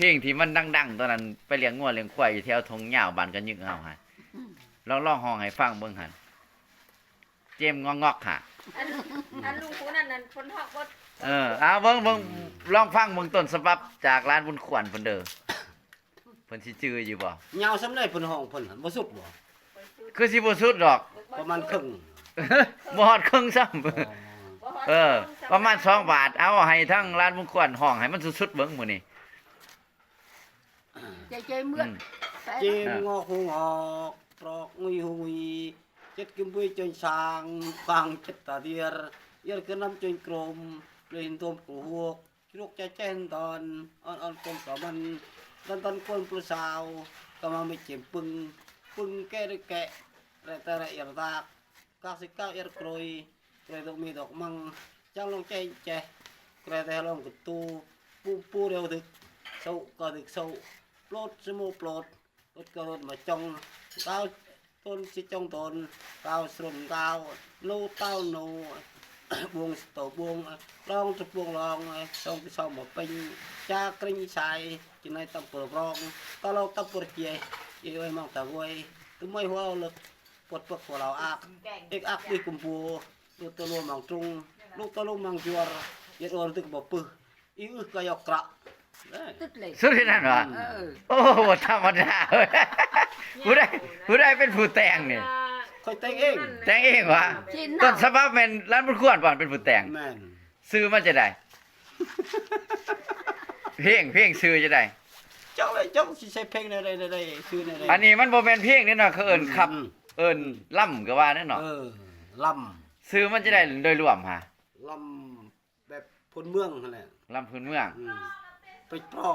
ເພງທີ່ມັນດັງໆຕອນນັ້ນ ໄປລ້ຽງງົວລ້ຽງຄວາຍຢູ່ແຖວທົ່ງຍາວບ້ານກະຍຶກເຮົາຫັ້ນ ລອງ ລອງຮ້ອງໃຫ້ຟັງເບິ່ງຫັ້ນ ເຈມງອກໆຫັ້ນ. ອັນ ອັນລຸງຜູ້ນັ້ນນັ້ນເພິ່ນຮ້ອງບໍ່? ເອີ ເອົາເບິ່ງ ເບິ່ງ ລອງຟັງເບິ່ງຕົ້ນສະບັບຈາກຫຼານບຸນຂວັນເພິ່ນເດີ. ເພິ່ນຊິຈື່ຢູ່ບໍ່? ຍາວສ່ຳໃດເພິ່ນຮ້ອງເພິ່ນຫັ້ນ ບໍ່ສຸດບໍ່? ຄືຊິບໍ່ສຸດດອກ ປະມານເຄິ່ງ ບໍ່ຮອດເຄິ່ງຊ້ຳ. ອໍ ເອີ ປະມານສອງບາດ. ເອົາ ໃຫ້ທາງຫຼານບຸນຂວັນຮ້ອງໃຫ້ມັນສຸດໆເບິ່ງມື້ນີ້. ເຈ ເຈເມືອດ ເຈງອກຫູງອກ ປອກງຸຍຫູງຸຍ ເຈັດກິມບຸຍຈົນສາງ ບາງເຈັດຕາດຽນ ຢຽນກະນຳຈົນກົມ ເລນໂຕມກູຫວກ ຈະລຸກຈະແຈນດອນ ອອນໆກົມກະມັນ ດອນໆກົມປະສາວ ກະມາໄມ່ເຈັມປຶງ ປຶງແກະໄດ້ແກະ ແລະແຕ່ລະອຽນຕາກ ກາກຊິກາວອຽນໂກຍ ແກຣດອກມີດອກມັງ ຈາງລອງແຈແຈ ແກຣແຕ່ລອງກະຕູ ປູປູເຣວດຶກ ເຊົາກະດຶກເຊົາ ໂປດສະໂມໂປດ ລົດກະລົດມາຈ່ອງ ກາວ ໂຕນຊິຈ່ອງໂຕນ ກາວສຣົນກາວ ໂນຕາວໂນ ບວງສະໂຕບວງ ລອງຕະບວງລອງ ຊອງກິເຊົາມາເປັງ ຈາກຣິງສາຍ ຈິນໄນຕຳເປີບຣອງ ຕະລອກຕຳເປີເຈຍ ເອຍໂອຍມອງຕາໂວຍ ຕະມວຍຫົວເລິກ ປວດປຶກຫົວລາວອາກ ເອກອາກດີກຸມໂບ ລູກຕະລຸມມັງຕຣູງ ລູກຕະລຸມມັງຈວນ ເຢັດໂອລະຕຶກບໍ່ປຶ ອີອຶກະຢອກກະ ສຸດເລີຍ ສຸດທີ່ນັ້ນຫວາ? ເອີ ໂອ້ ບໍ່ທຳມະດາເວີຍ. ຜູ້ໃດ ຜູ້ໃດເປັນຜູ້ແຕ່ງນີ້? ຂ້ອຍແຕ່ງເອງ ແຕ່ງເອງຫວາ? ຕົ້ນສະບັບແມ່ນຫຼານບຸນຂວັນບໍ່ ເປັນຜູ້ແຕ່ງ? ແມ່ນ. ຊື່ມັນຈັ່ງໃດ? ເພງ ເພງຊື່ຈັ່ງໃດ? ຈັກແຫຼະ ຈັກຊິໃຊ້ເພງແນວໃດ ແນວໃດ ຊື່ແນວໃດ? ອັນນີ້ມັນບໍ່ແມ່ນເພງເດ້ເນາະ ເຂົາເອີ້ນຂັບ ອືມ ເອີ້ນລຳກະວ່າແນ່ເນາະ. ເອີ ລຳ ຊື່ມັນຈັ່ງໃດໂດຍລວມຫາ? ລຳ ແບບພື້ນເມືອງຫັ້ນແຫຼະ ລຳພື້ນເມືອງ. ອືມ ເປັດປລໍ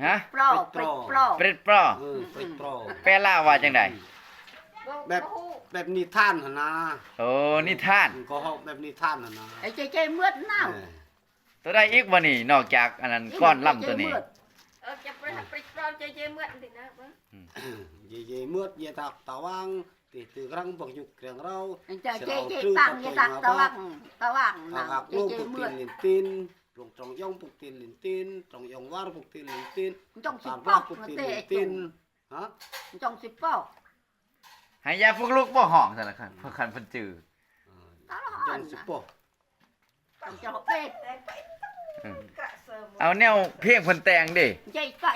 ຮະ? ເປັດປລໍ ເປັດປລໍ ເປັດປລໍ ເອີ ເປັດປລໍ ແປລາວວ່າຈັ່ງໃດ? ແບບ ແບບນິທານຫັ້ນນາ. ໂອ້ ນິທານ ອືມ ເຂົາເວົ້າແບບນິທານຫັ້ນນາ. ໄອ້ເຈເຈເມືອດນາວ ເອີ ໂຕໃດອີກບໍ່ນີ້ ນອກຈາກອັນນັ້ນ ກອນລຳໂຕນີ້? ເອີ ຈະໄປ ເປັດປລໍ ເຈເຈເມືອດຕິນະ. ອືມ ເຈເຈເມືອດ ເຢຍຕາກຕາຫວ່າງ ຕີຕື່ກະລັງບັກຍຸກແກງເຮົາ ເຈເຈ ເຈເຈ ຕາງ ເຈຕາກຕາຫວ່າງ ຕາຫວ່າງ ອາກອາກໂລງ ເຈເຈເມືອດ ປຸກຕີນລິນຕີນ ໂລງຕຣອງຢອງ ປຸກຕີນລິນຕີນ ຕຣອງຢອງຫວານ ປຸກຕີນລິນຕີນ ຈ້ອງຊິປອກ ປຸກຕີນລິນຕີນ ຮະ ຈ້ອງຊິປອກ ໃຫ້ຢາປຸກລຸກບໍ່ຮ້ອງຊັ້ນລະ ຄັນ ຄັນເພິ່ນຈື່ ເອີ ຕະຫຼອດ ຈ້ອງຊິປອກ ເຈົ້າເປັດ ເອີ ເອົາແນວເພງເພິ່ນແຕ່ງເດ້ ເຈກະ